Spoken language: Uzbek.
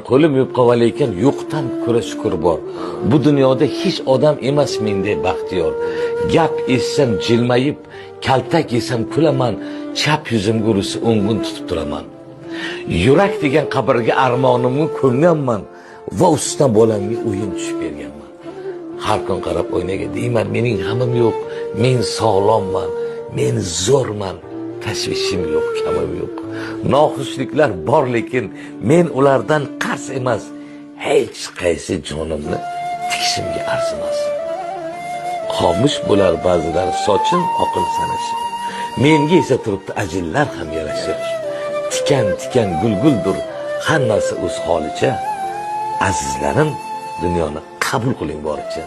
Qo'lim yupqa va lekin yo'qdan ko'ra shukur bor. Bu dunyoda hech odam emas menday baxtiyor. Gap eshitsam jilmayib, kaltak yesam kulaman, chap yuzimga ursa o'ngin tutib turaman. Yurak degan qabrga armonimni ko'mganman va ustidan bolamga o'yin tushib berganman. Har kun qarab oynaga deyman, mening g'amim yo'q, men sog'lomman, men zo'rman, tashvishim yo'q, kamim yo'q. Noxushliklar bor, lekin men ulardan qarz emas, hech qaysi jonimni tikishimga arzimas. Xomush bo'lar ba'zilar sochin oqin sanashib. Menga esa turibdi ajinlar ham yarashib. Tikan tikan gulguldir, hammasi o'z holicha. Azizlarim, dunyoni qabul qiling boricha.